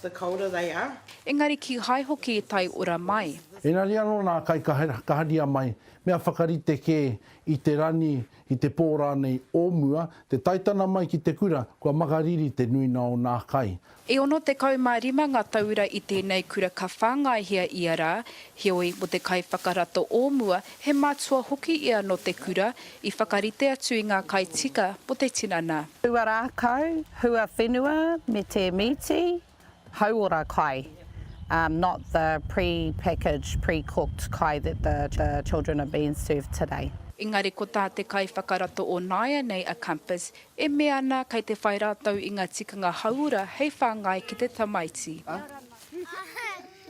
the colder they are. Engari kīhai hoki i tae ora mai. Engari anō nā kai ka haria mai, mea whakarite kē i te rani, i te pō rānei o mua, te taitana mai ki te kura, kua makariri te nuina o nā kai. E 65 ngā taura i tēnei kura ka whāngaihia ia rā, heoi mō te kaiwhakarato o mua, he matua hoki ia nō te kura, i whakarite atu i ngā kai tika mō te tinana. Hua rākau, hua whenua me te mīti, hauora kai, not the pre-packaged, pre-cooked kai that the children are being served today. Engari ko tā te kaiwhakarato o nāianei a Compass, E mea ana kei te whai rātou i ngā tikanga hauora hei whāngai ki te tamaiti.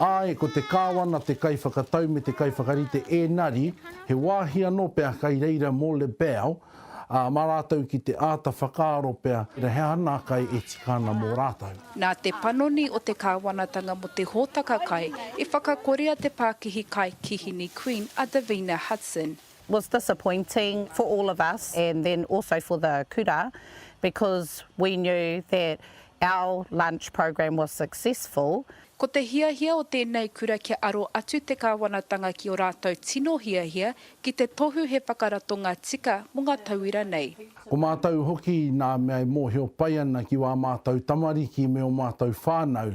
Āe, ko te Kāwana te kaiwhakatau me te kaiwhakarite ēnari, he wāhi anō pea kai reira mō Le Bel, ā, mā rātou ki te āta whakaaro pea he aha nā kai e tika ana mō rātou. Nā te panoni o te kāwanatanga mō te hōtaka kai i whakakorea te pākihi kai kihini Queen a Davina Hudson. was disappointing for all of us and then also for the kura because we knew that our lunch program was successful. Ko te hiahia o tēnei kura kia aro atu te kāwanatanga ki ō rātou tino hiahia ki te tohu he whakaratonga tika mō ngā tauira nei. Ko mātou hoki nā mea e mōhio pai ana ki wā mātou tamariki me ō mātou whānau,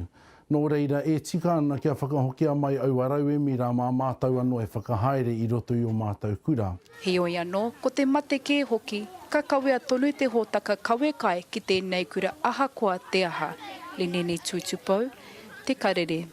Nō reira, e tika ana kia whakahokia mai aua rauemi rā mā mātou anō e whakahaere i roto i ō mātou kura. Heoi anō, ko te mate kē hoki, ka kawea tonu te hōtaka kawe kai ki tēnei kura ahakoa te aha. Lenene Tuitupou, Te Karere.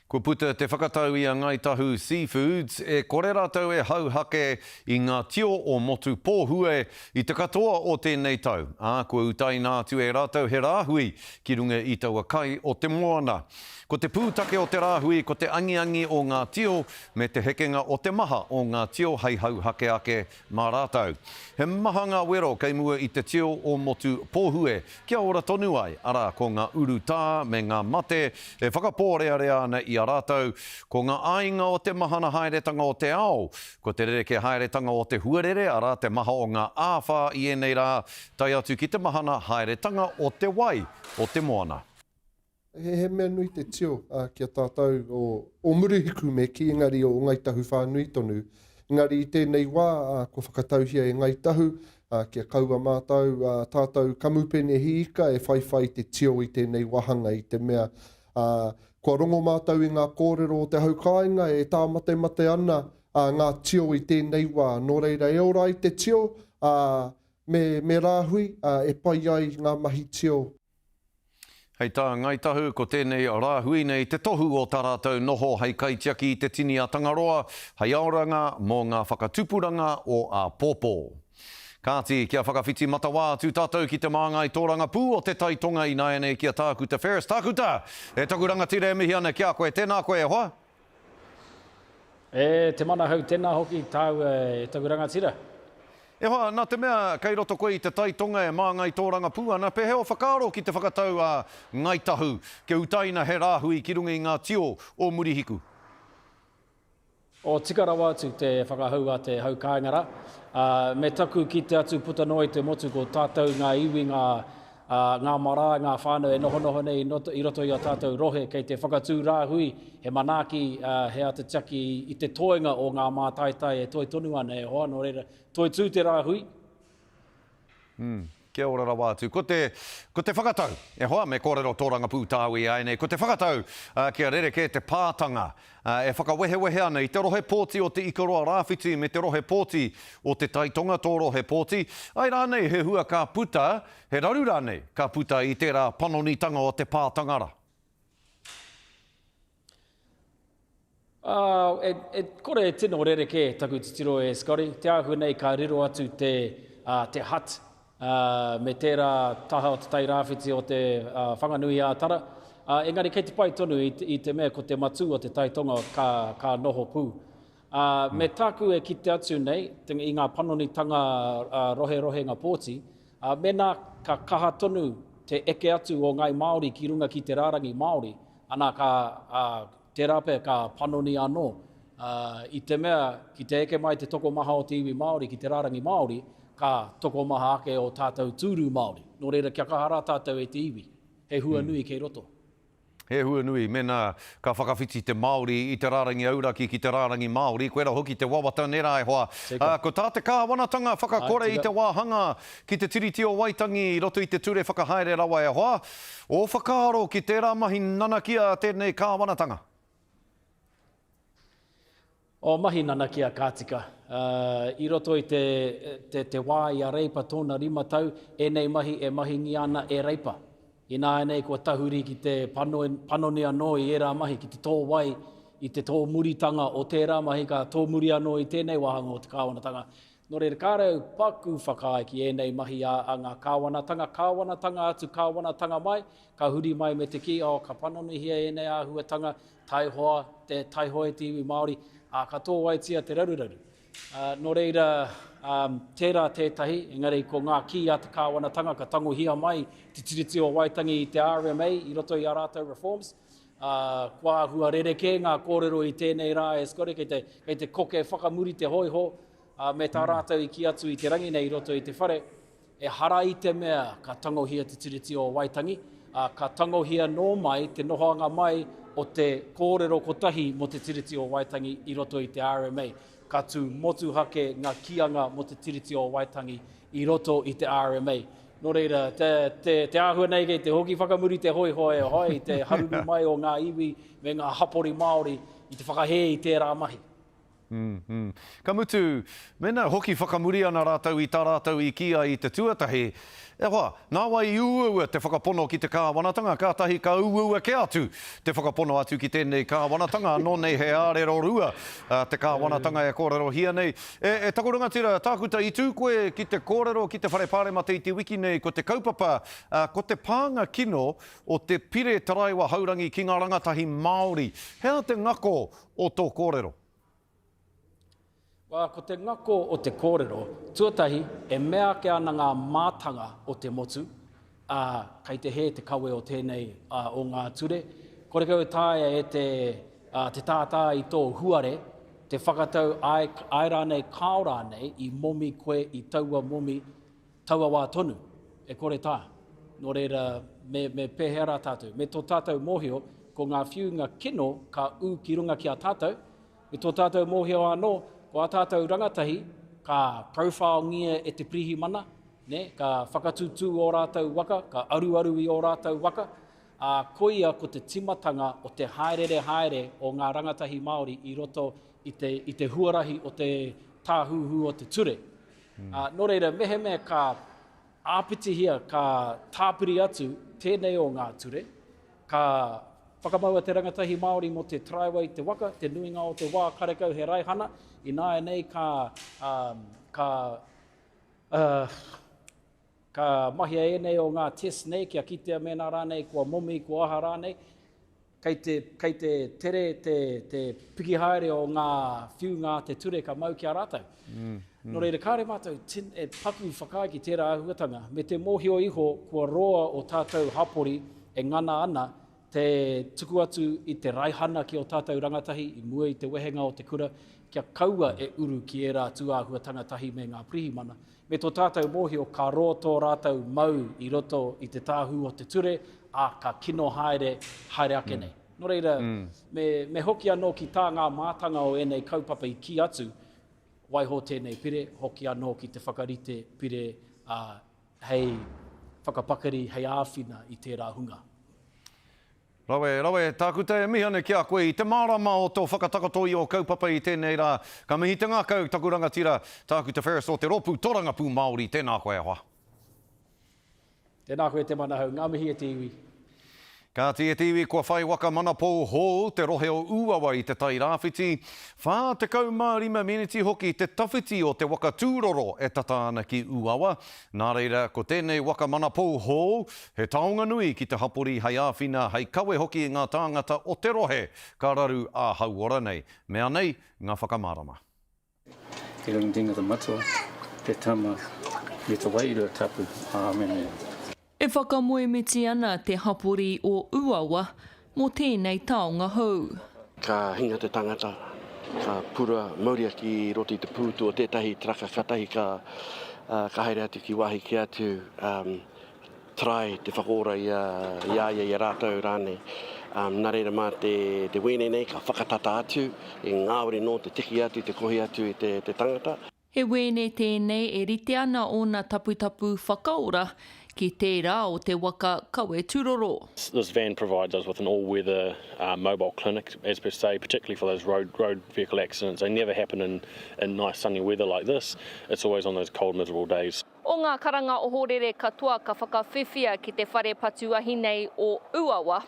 Kua puta te whakatau i a Ngāi Tahu Seafoods e kore rātou e hauhake i ngā tio o Motu Pōhue i te katoa o tēnei tau, ā, kua utaina atu e rātou he rāhui ki runga i taua kai o te moana. Ko te pūtake o te rāhui ko te angiangi o ngā tio me te hekenga o te maha o ngā tio hei hauhake ake mā rātou. He maha ngā wero kei mua i te tio o Motu Pōhue kia ora tonu ai, arā, ko ngā urutā me ngā mate e whakapōrearea ana i a rātou, ko ngā āinga o te mahana haeretanga o te ao, ko te rerekē haeretanga o te huarere, arā, te maha o ngā āwhā i ēnei rā, tae atu ki te mahana haeretanga o te wai o te moana. He mea nui te tio ki a tātou o Murihiku me kī, engari o Ngāi Tahu whānui tonu. Engari i tēnei wā kua whakatauhia e Ngāi Tahu kia kaua mātou, tātou kamupene hī ika e whaiwhai i te tio i tēnei wāhanga i te mea kua rongo mātou i ngā kōrero o te hau kāinga e tāmatemate ana ngā tio i tēnei wā. Nō reira e ora ai te tio, me rāhui e pai ai ngā mahi tio. Hei tā Ngāi Tahu, ko tēnei rāhui nei te tohu o tā rātou noho hei kaitiaki i te tini a Tangaroa, hei aoranga mō ngā whakatupuranga o āpōpō. Kāti, kia whakawhiti matawā atu tātou ki te māngai tōrangapū o Te Tai Tonga ināianei ki a Tākuta Ferris. Tākuta! E taku rangatira e mihi ana ki a koe. Tēnā koe e hoa. E Te Manahau, tēnā hoki tāu e taku rangatira. E hoa, nā te mea kei roto koe i te Tai Tonga e māngai tōrangapū ana, pēhea o whakaaro ki te whakatau a Ngāi Tahu kia utaina he rāhui ki runga i ngā tio o Murihiku? O tika rawa atu te whakahau a te hau kāinga rā. Me taku kite atu puta noa i te motu ko tātou ngā iwi, ngā Ā, ngā marae, ngā whānau e nohonoho nei i roto i ō tātou rohe kei te whakatū rāhui, he manaaki, ā, he āta tiaki i te toenga o ngā mātaitai e toe tonu ana e hoa, nō reira, toitū te rāhui. Mm. Kia ora rawa atu. Ko te, ko te whakatau, e hoa, me kōrero tōrangapū tāu iāianei, ko te whakatau, ā, kia rerekē te pātanga, ā, e whakawehewehe ana i te rohe pōti o Te Ikaroa Rāwhiti me te rohe pōti o Te Tai Tonga, tō rohe pōti, āe rānei he hua ka puta, He raru rānei ka puta i tērā panonitanga o te pātanga rā? Ā, e, e kore e tino rerekē taku titiro e Scotty. Te āhua nei ka riro atu te, ā, te hut, ā, me tērā taha o te tai rāwhiti o te, ā, Whanganui-ā-Tara. Ā, engari kei te pai tonu i, i te mea ko te matū o te Tai Tonga ka, ka noho pū. Ā, me tāku e kite atu nei, te, i ngā panonitanga, ā, roherohenga pōti, Ā, mēnā ka kaha tonu te eke atu o Ngāi Māori ki runga ki te rārangi Māori, ana ka, ā, tērā pea ka panoni anō. Ā, i te mea ki te eke mai te tokomaha o te iwi Māori ki te rārangi Māori, ka tokomaha ake ō tātou tūru Māori. Nō reira, kia kaha rā tātou e te iwi. He hua nui kei roto. He hua nui mēnā ka whakawhiti te Māori i te rārangi auraki ki te rārangi Māori, koirā hoki te wawata nē rā e hoa. Ā, ko tā te kāwanatanga whakakore i te wāhanga ki te Tiriti o Waitangi i roto i te ture whakahaere rawa e hoa, ō whakaaro ki tērā mahi nanakia a tēnei kāwanatanga? Ō mahi nanakia ka tika. I roto i te, te, te wā i a Reipa tōna rima tau, ēnei mahi e mahingia ana e Reipa. Ināianei kua tahuri ki te panoni anō i ērā mahi, ki te tō wai i te tōmuritanga o tērā mahi ka tōmuri anō i tēnei wāhanga o te kāwanatanga. Nō reira, kāre au paku whakaae ki ēnei mahi a, a ngā kāwanatanga, kāwanatanga atu, kāwanatanga mai, ka huri mai me te kī, oh, ka panonihia ēnei āhuatanga, Taihoa, te taihoa e te iwi Māori, ā, ka tōwaitia te raruraru. Ā, nō reira, ā, tērā tētahi, engari ko ngā kī a te kāwanatanga ka tangohia mai te Tiriti o Waitangi i te RMA i roto i ā rātou reforms, ā, kua āhua rerekē ngā kōrero i tēnei rā e Scotty, kei te, kei te koke whakamuri te hōiho, ā, me tā rātou i kī atu i te rangi nei i roto i te whare, Ehara i te mea ka tangohia te Tiriti o Waitangi, ā, ka tangohia nō mai te nohoanga mai o te kōrero kotahi mō te Tiriti o Waitangi i roto i te RMA. Ka tū motuhake ngā kīanga mō te Tiriti o Waitangi i roto i te RMA. Nō reira, te, te, te āhua nei kei te hoki whakamuri te hōiho e hoa i te haruru mai o ngā iwi me ngā hapori Māori i te whakahē i tērā mahi. Mm, Ka mutu, mēnā hoki whakamuri ana rātou i tā rātou i kī ai i te tuatahi, e hoa, nāwai i uaua te whakapono ki te kāwanatanga, kātahi ka uaua kē atu te whakapono atu ki tēnei kāwanatanga, anō nei he ārero rua te kāwanatanga e kōrerohia nei. E, e taku rangatira, Tākuta, i tū koe ki te kōrero ki te Whare Pāremata i te wiki nei, ko te kaupapa, ko te pānga kino o te pire taraiwa haurangi ki ngā rangatahi Māori. He aha te ngako o tō kōrero? Wā, ko te ngako o te kōrero, tuatahi, e mea ake ana ngā mātanga o te motu, ā, kei te hē te kawe o tēnei, ā, o ngā ture. Korekau e taea e te, ā, te tātā i tō huare, te whakatau āe, āe rānei kāo rānei i momi koe i taua momi Taua wā tonu, e kore tā. Nō reira, me, me pēhea rā tātou? Me tō tātou mōhio, ko ngā whiunga kino ka ū ki runga ki a tātou, me tō tātou mōhio anō, ko ā tātou rangatahi ka profile-ngia e te pirihimana, nē, ka whakatūtū ō rātou waka, ka aruaru i ō rātou waka, ā, koia ko te timatanga o te haereere haere o ngā rangatahi Māori i roto i te, i te huarahi o te tāhuhu o te ture. Ā, nō reira, mehemea ka āpitihia, ka tāpiri atu tēnei o ngā ture, ka whakamaua te rangatahi Māori mō te taraiwa i te waka, te nuinga o te wā karekau he raihana, ināianei ka, ā, ka, ā, ka mahia ēnei o ngā test nei kia kitea mēnā rānei kua momi, kua aha rānei, Kei te, kei te tere te, te piki haere o ngā whiunga a te ture ka mau ki a rātou. Mm, mm. Nō reira, kāre mātou tin, e paku whakaae ki tērā āhuatanga, me te mōhio iho kua roa o tātou hapori e ngana ana te tuku atu i te raihana ki o tātou rangatahi i mua i te wehenga o te kura, kia kaua e uru ki ērā tūāhuatanga tahi me ngā pirihimana. Me tō tātou mōhio ka roa tō rātou mau i roto i te tāhū o te ture, ā, ka kino haere, haere ake nei. Nō reira, me, me hoki anō ki tā ngā mātanga o ēnei kaupapa i kī atu, waiho tēnei pire, hoki anō ki te whakarite pire, ā, hei whakapakari, hei āwhina i tērā hunga. Rawe, rawe, Tākuta e mihi ana ki a koe i te mārama o tō whakatakoto i ō kaupapa i tēnei rā. Ka mihi te ngākau, taku rangatira, Tākuta Ferris o te Rōpū Torangapū Māori, tēnā koe e hoa. Tēnā koe Te Manahau, ngā mihi e te iwi. Kāti e te iwi kua whai waka manapou hou te rohe o Ūawa i Te Tai Rāwhiti. 45 meneti hoki te tawhiti o te waka tūroro e tata ana ki Ūawa. Nā reira, ko tēnei waka manapou hou, he taonga nui ki te hapori hei āwhina, hei kawe hoki i ngā tāngata o te rohe ka raru ā-hauora nei. Mea nei ngā whakamārama. Te Rangitinga te Matua, te Tama, me te Wairua Tapu. Āmene. E whakamoemiti ana te hapori o Uawa mō tēnei taonga hou. Ka hinga te tangata, ka pura mauria ki roto i te pūtu o tētahi taraka katahi ka ka haere atu ki wāhi kē atu, try te whakaora i a ia, i a rātou rānei. Nā reira mā te, te wēne nei ka whakatata atu, e ngāwari nō te tiki atu, te kohi atu i te, te tangata. He wēne tēnei e rite ana ōna taputapu whakaora ki tērā o te waka kawe turoro. This van provides us with an all-weather mobile clinic, as per se, particularly for those road road vehicle accidents. They never happen in in nice sunny weather like this, it's always on those cold miserable days. O ngā karanga ohorere katoa ka whakawhiwhia ki te whare patu ahi nei o Uawa,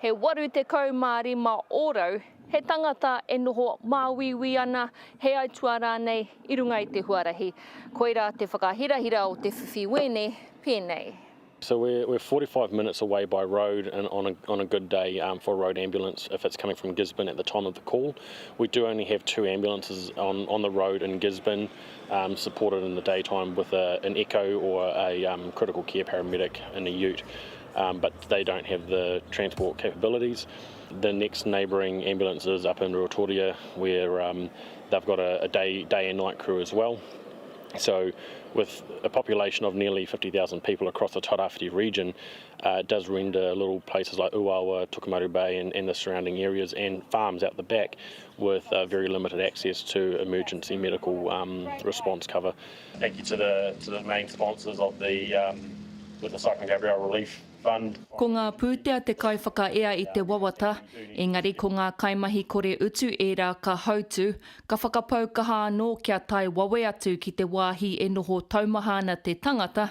he 85 ōrau he tangata e noho māuiui ana, he aituā rānei i runga i te huarahi. Koirā te whakahirahira o te whiwhi wēne pēnei. So we're, we're 45 minutes away by road and on a, on a good day um, for a road ambulance if it's coming from Gisborne at the time of the call. We do only have two ambulances on, on the road in Gisborne, um, supported in the daytime with a, an echo or a um, critical care paramedic in a ute, um, but they don't have the transport capabilities. The next neighbouring ambulance is up in Ruatoria where um, they've got a, a day, day and night crew as well. So with a population of nearly 50,000 people across the Tairāwhiti region, uh, it does render little places like Uawa, Tokomaru Bay and, and the surrounding areas and farms out the back with uh, very limited access to emergency medical um, response cover. Thank you to the, to the main sponsors of the, um, with the Cyclone Gabrielle Relief Fund. Ko ngā pūtea te kaiwhakaea i te wawata, engari ko ngā kaimahi kore utu ērā ka hautū, ka whakapau kaha anō kia tae wawe atu ki te wāhi e noho taumaha ana te tangata,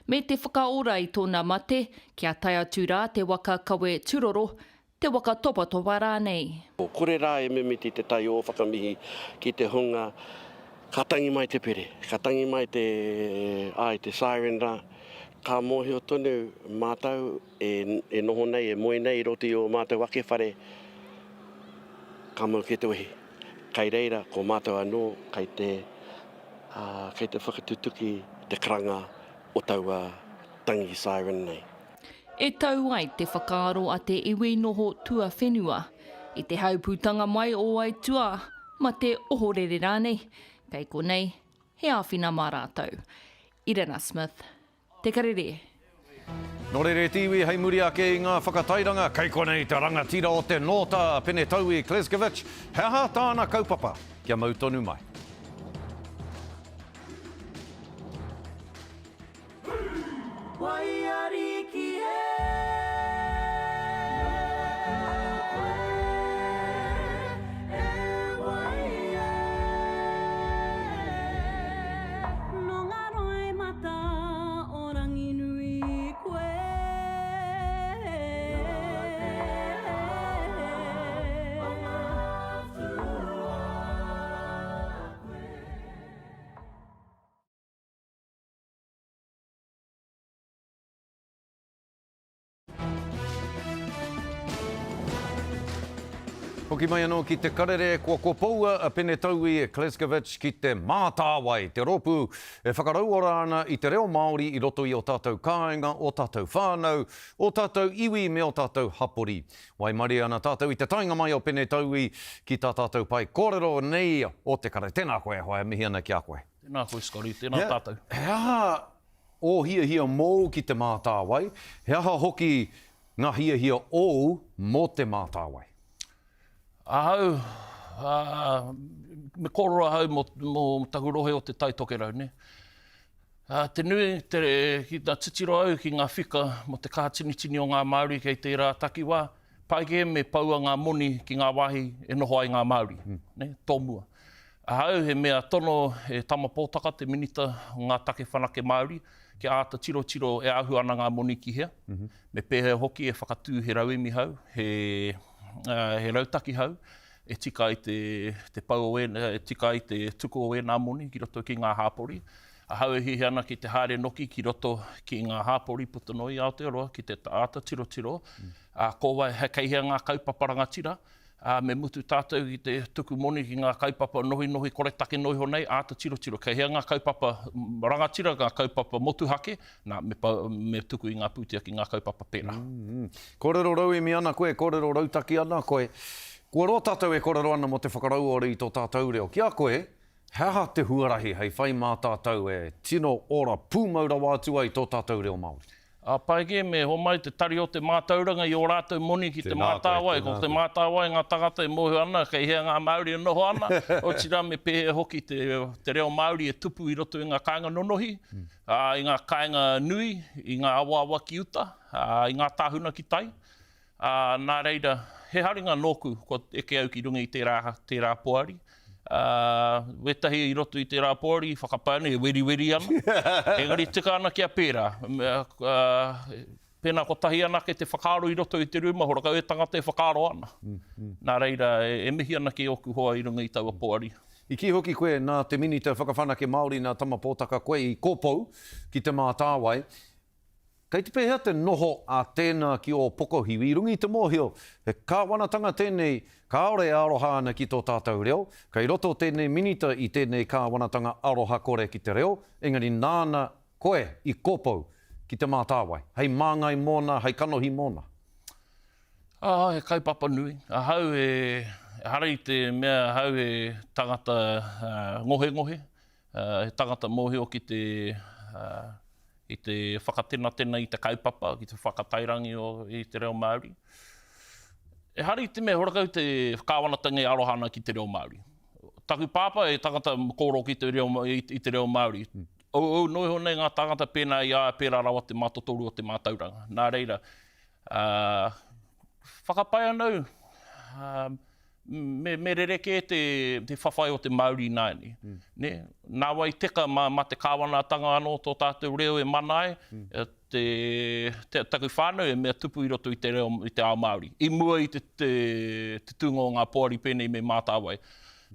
me te whakaora i tōna mate, kia tae atu rā te waka kawe turoro, te waka topatopa rānei. Kore rā e mimiti te tai ō whakamihi ki te hunga ka tangi mai te pere, ka tangi mai te, āe, te siren rā, ka mōhio tonu mātou e, e noho nei, e moe nei i roto i ō mātou ake whare, ka mau kē te wehi. Kai reira, ko mātou anō kai te, ā, kai te whakatutuki te karanga o taua tangi siren nei. E tau ai te whakaaro a te iwi noho tuawhenua, i te haupūtanga mai o aituā, mate ohorere rānei, kei konei he āwhina mā rātou. Irena Smith, Te Karere. Nō reira e te iwi, hei muri ake i ngā whakatairanga, kei konei te rangatira o te Nōta, a Pene Taui Kleskovic, he aha tāna kaupapa? Kia mau tonu mai. Waiariki e koe, e wai e. No nga roimata o Ranginui koe. O nga atua koe. Hoki mai anō ki te karere, kua kopoua a Pene Taui Kleskovic ki Te Mātāwai, te rōpū e whakarauora ana i te reo Māori i roto i ō tātou kāinga, ō tātou whānau, ō tātou iwi me ō tātou hapori. Waimarie ana tātou i te taenga mai o Pene Taui ki tā tātou pae kōrero nei o te kare. Tēnā koe e hoa, e mihi ana ki a koe. Tēnā koe Scotty, tēnā tātou. He aha ō hiahia mōu ki Te Mātāwai, he aha hoki ngā hiahia ōu mō Te Mātāwai? Ahau, ā, me kōrero ahau mō, mō taku rohe o Te Tai Tokerau, nē. Ā, te nui, te, ki tā titiro au ki ngā whika mō te kaha tinitini o ngā Māori kei tērā takiwā, pai kē me poua ngā moni ki ngā wāhi e noho ai ngā Māori, nē, tōmua. Ahau he mea tono e Tama Pōtaka, te Minita o ngā Take Whanake Māori, kia āta tirotiro e ahu ana ngā moni ki hea, me pēhea hoki e whakatū he rauemi hou, he, he rautaki hou e tika ai te, te pau o ēnā, e tika ai te tuku o ēnā moni ki roto ki ngā hāpori. Ahau e hiahia ana ki te haere noki ki roto ki ngā hāpori puta noa i Aotearoa ki te āta tirotiro, ā, ko wai, kei hea ngā kaupapa rangatira, ā, me mutu tātou ki te tuku moni ki ngā kaupapa nohinohi koretake noa iho nei, āta tirotiro kei hea ngā kaupapa rangatira, ngā kaupapa motuhake, nā, me, me tuku i ngā pūtea ki ngā kaupapa pērā. Mm -hmm. Kōrero rauemi ana koe, kōrero rautaki ana koe. Kua roa tātou e kōrero ana mō te whakarauora i tō tātou reo. Ki a koe, he aha te huarahi hei whai mā tātou e tino ora pūmau rawa atu ai tō tātou reo Māori? Ā, pai kē me homai te Tari o te Mātauranga i ō rātou moni ki Te Mātāwai. Ko Te Mātāwai ngā tangata e mōhio ana kei hea ngā Māori e noho ana, otirā me pēhea hoki te, te reo Māori e tupu i roto i ngā kāinga nonohi, ā, i ngā kāinga nui, i ngā awaawa ki uta, ā, i ngā tāhuna ki tai. Ā, nā reira, he haringa nōku kua eke au ki runga i tērā, tērā poari. Ā, wētahi i roto i tērā poari i whakapae ana, e weriweri ana. Engari tika ana kia pērā. Ā, pēnā kotahi anake te whakaaro i roto i te rūma, horakau e tangata e whakaaro ana. Nā reira, e, e mihi ana ki ōku hoa i runga i taua poari. I kī hoki koe nā te Minita Whakawhanake Māori nā Tama Pōtaka koe i kopou ki Te Mātāwai. Kei te pēhea te noho a tēnā ki ō pokohiwi i runga i te mōhio he kāwanatanga tēnei kāore e aroha ana ki tō tātou reo, kei roto tēnei minita i tēnei kāwanatanga aroha kore ki te reo, engari nāna koe i kopou ki Te Mātāwai, hei māngai mōna, hei kanohi mōna. Ah, he kaupapa nui. Ahau e, ehara i te mea ahau he tangata ngohengohe, he tangata mōhio ki te, i te whakatenatena i te kaupapa, ki te whakatairangi o, i te reo Māori. Ehara i te mea horakau te kāwanatanga e aroha ana ki te reo Māori. Taku pāpā he tangata kōrero ki te reo, i, i te reo Māori. Mm. Ouou noa iho nei ngā tāngata pēnā i a ia, pērā rawa te mātotoru o te mātauranga. Nā reira, uh, whakapae ana au, uh, me, me rerekē te, te whawhai o te Māori ināianei. Mm. Nē? Nā wai teka mā, mā te kāwanatanga anō tō tātou reo e mana ai, mm. te, te, taku whānau e mea tupu i roto i te reo, i te ao Māori. I mua i te, te, te tūnga o ngā poari pēnei me Mātāwai.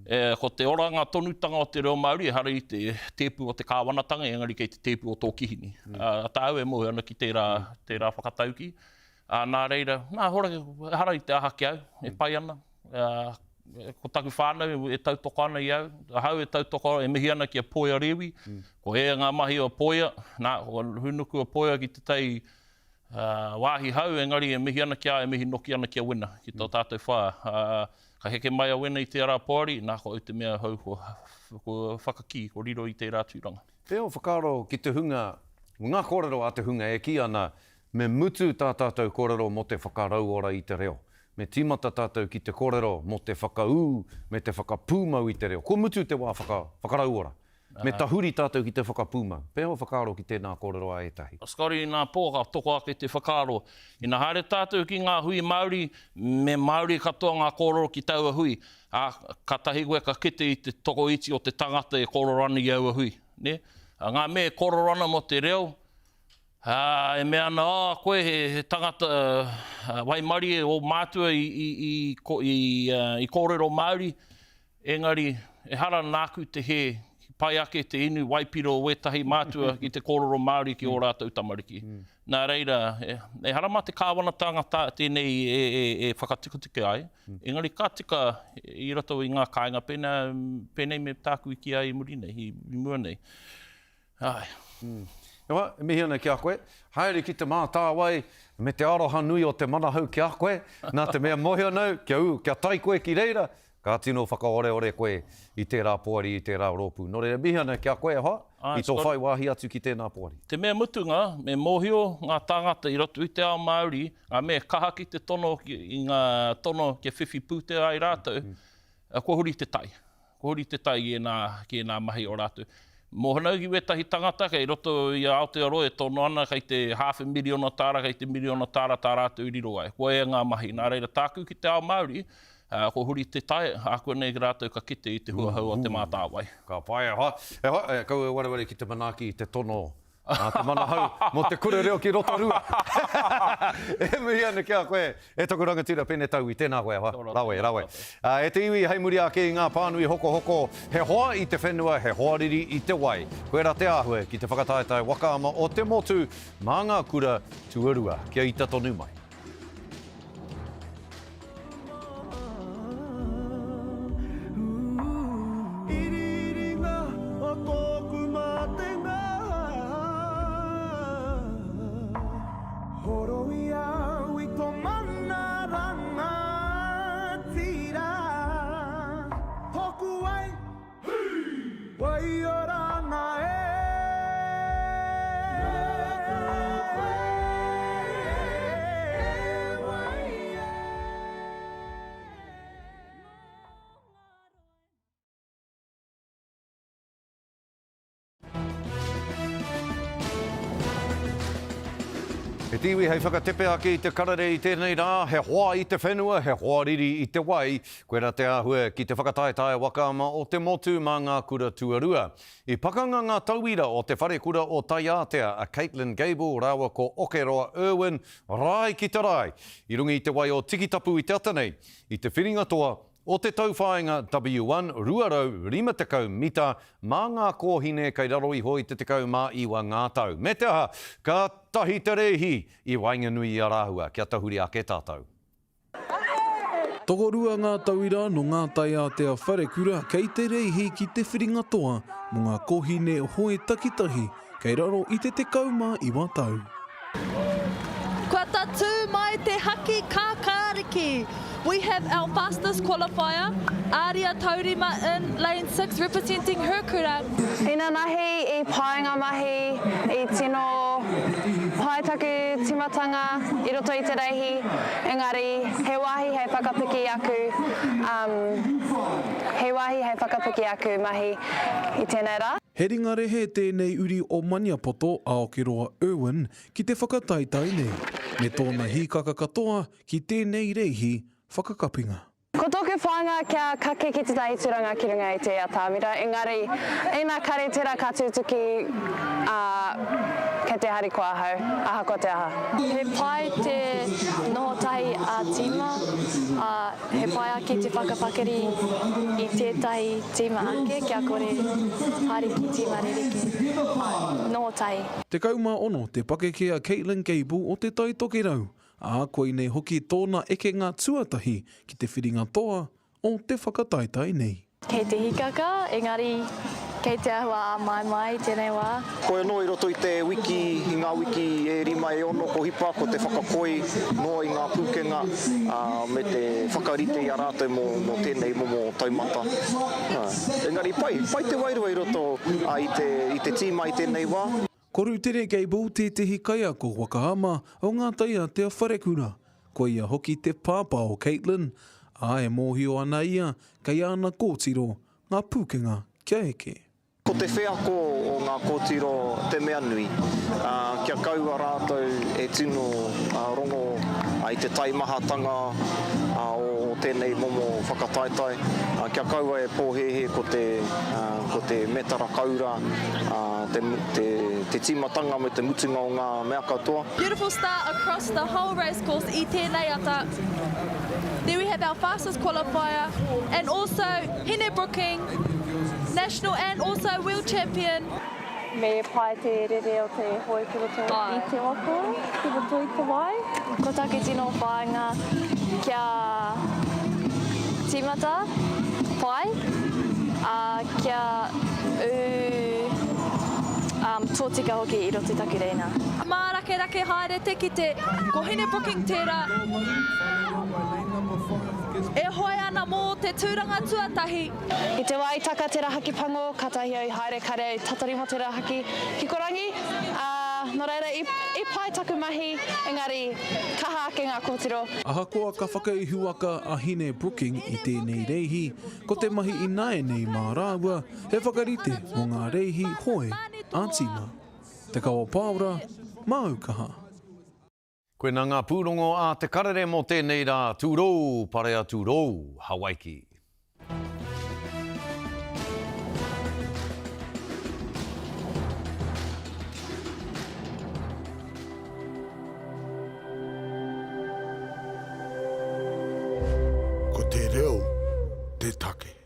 E, ko te oranga tonutanga o te reo Māori ehara i te tēpu o te kāwanatanga, engari kei te tēpu o tō kihini. Mm. Uh, tāu e mōhio ana ki tērā, tērā whakatauki. Ā, nā reira, nā, hora, ehara i te aha ki au, e pai ana. Ā, ko taku whānau e tautoko ana i au, ahau e tautoko, e mihi ana ki a Poia Rewi, ko ea ngā mahi o Poia, nā, ko hūnuku a Poia ki te tai ā, wāhi hau, engari e mihi ana ki a, e mihi noki ana ki a Wena, ki tō tātou whā. Ā, ka heke mai a Wena i tērā poari, nā, ko au te mea hou kua, kua whakakī, kua riro i tērā tūranga. Te ō whakaaro ki te hunga, ngā kōrero a te hunga e kī ana Me mutu tā tātou kōrero mō te whakarauora i te reo. Me tīmata tātou ki te kōrero mō te whakaū me te whakapūmau i te reo. Kua mutu te wā whaka, whakarauora. Me tahuri tātou ki te whakapūmau. Pēhea ō whakaaro ki tēnā kōrero a ētahi? Scotty, Inā pō ka toko ake te whakaaro. Ina haere tātou ki ngā hui Māori, me Māori katoa ngā kōrero ki taua hui. Ā, kātahi koe ka kite i te tokoiti o te tangata e kōrero ana i aua hui. Nē? Ngā mea e kōrero ana mō te reo, Ā, e mea ana, Oh, koe he, he tangata waimarie ō mātua i, i, i, i, i kōrero Māori, engari ehara nāku te hē, pai ake te inu waipiro o wētahi mātua ki te kōrero Māori ki ō rātou tamariki. Nā reira, ehara mā te kāwanatanga tā, tēnei e, e, e whakatikatika ai, engari ka tika i roto i ngā kāinga pēnā, pēnei me tāku i kī ai i muri nei, i, i mua nei. Āe. E hoa, e mihi ana ki a koe. Haere ki Te Mātāwai me te aroha nui o te manahau ki a koe, nā te mea mōhio nau, kia ū, kia tae koe ki reira, ka tino whakaoreore koe i tērā poari, i tērā rōpū. Nō reira, mihi ana ki a koe e hoa, i tō whai wāhi atu ki tēnā poari. Te mea mutunga, me mōhio ngā tāngata i roto i te ao Māori, ngā mea kaha ki te tono i ngā tono kia whiwhi pūtea ai rātou, kua huri te tai. Kua huri te tai ki ēnā, ki ēnā mahi o rātou. Mōhio ki wētahi tangata kei roto i a Aotearoa e tono ana kei te hāwhe miriona tāra, kei te miriona tāra tā rātou i riro ai. Kua ea ngā mahi. Nā reira, tāku ki te ao Māori, kua huri te tai, ākuanei rātou ka kite i te huahou o Te Mātāwai. Ka pai e hoa. E hoa, e kaua e wareware ki te manaaki i te tono a te Manahau mō te kura reo ki Rotorua. E mihi ana ki a koe, e taku rangatira Pene Taui, tēnā koe, hoa. Rawe, rawe. E te iwi, hei muri ake i ngā pānui hokohoko, he hoa i te whenua, he hoariri i te wai. Koirā te āhua ki te whakataetae waka ama o te motu mā ngā kura tuarua. Kia ita tonu mai. Iriiringa o tōku matenga. Horo i au i tō mana rangatira. Tōku wai, waioranga e. Nōku koe. te iwi hei whakatepe ake i te karere i tēnei rā, he hoa i te whenua, he hoariri i te wai, koirā te āhua ki te whakataetae waka ama o te motu mā ngā kura tuarua. I pakanga ngā tauira o Te Wharekura o Taiātea a Caitlin Gable rāua ko Okeroa Irwin rae ki te rae i runga i te wai o Tikitapu i te ata nei, i te whiringa toa o te tauwhāinga W1 250 mita mā ngā kōhine kei raro iho i te 19 ngā tau. Me te aha, ka tahi te rēhi i waenganui i a rāua kia tahuri ake tātou. Tokorua ngā tauira nō Ngā Taiātea Wharekura kei te reihi ki te whiringa toa mō ngā kōhine hoe takitahi kei raro i te 19 tau. Kua tatū mai te haki kākāriki! We have our fastest qualifier, Aria Taurima in lane 6 representing her kura. Inanahi i pai nga mahi, i tino pai taku timatanga i roto i te reihi, engari he wahi hei whakapiki aku, um, he wahi hei whakapiki aku mahi i tenei ra. He ringa rehe tēnei uri o Maniapoto, Aokeroa Irwin, ki te whakataetae nei, me tōna hīkaka katoa ki tēnei reihi whakakapinga. Ko tōku whāinga kia kake ki tētahi tūranga ki runga i te atamira, engari ina kare tērā ka tutuki, ā, kei te harikoa ahau, ahakoa te aha. He pai te noho tahi ā-tīma, ā, he pai ake te whakapakari i tētahi tīma ake kia kore haere ki tīma rerekē. Āe, noho tahi. 16 te pakeke a Caitlin Gable o Te Tai Tokerau, ā, koinei hoki tōna ekenga tuatahi ki te whiringa toa o te whakataetae nei. Kei te hikaka, engari kei te āhua āmaimai i tēnei wā. Koe anō i roto i te wiki, i ngā wiki e rima e ono ko hipa, ko te whakakoi noa i ngā pūkenga, ā, me te whakarite i a rātou mō, mō tēnei momo taumata. Engari pai, pai te wairua i roto i te, i te tīma i tēnei wā. Ko Rutere Gable tētehi kaiako waka ama o Ngā Taiātea Wharekura. Ko ia hoki te pāpā o Caitlin, ā, e mōhio ana ia kei āna kōtiro ngā pūkenga kia eke. Ko te wheako o ngā kōtiro te mea nui, ā, kia kaua rātou e tino rongo i te taimahatanga o tēnei momo whakataetae, kia kaua e pōhēhē ko te, ko te metara koura, te, te, te tīmatanga me te mutunga o ngā mea katoa. Beautiful start across the whole race course i tēnei ata. There we have our fastest qualifier and also Hine Brooking, national and also world champion. Me pai te rere o te hoe ki roto i te waka, ki roto i te wai. Ko taku tino whāinga kia tīmata pai, ā, kia ū tōtika hoki i roto i taku reina. Mārakerake haere te kite, ko Hine Brooking tērā e hoe ana mō te tūranga tuatahi. I te wā i taka te rahaki pango, katahi au i haere kare au i tatari mō te rahaki kikorangi, ā, nō reira i, i pai taku mahi, engari kaha ake ngā kōtiro. Ahakoa ka whakaihuwaka a Hine Brooking i tēnei reihi, ko te mahi ināianei mā rāua, he whakarite mō ngā reihi hoe ā-tīma. Te Kawa Paora, māu kaha. Koinā ngā pūrongo a Te Karere mō tēnei rā, Tūrou, parea tūrou, Hawaiki. Ko te reo te take.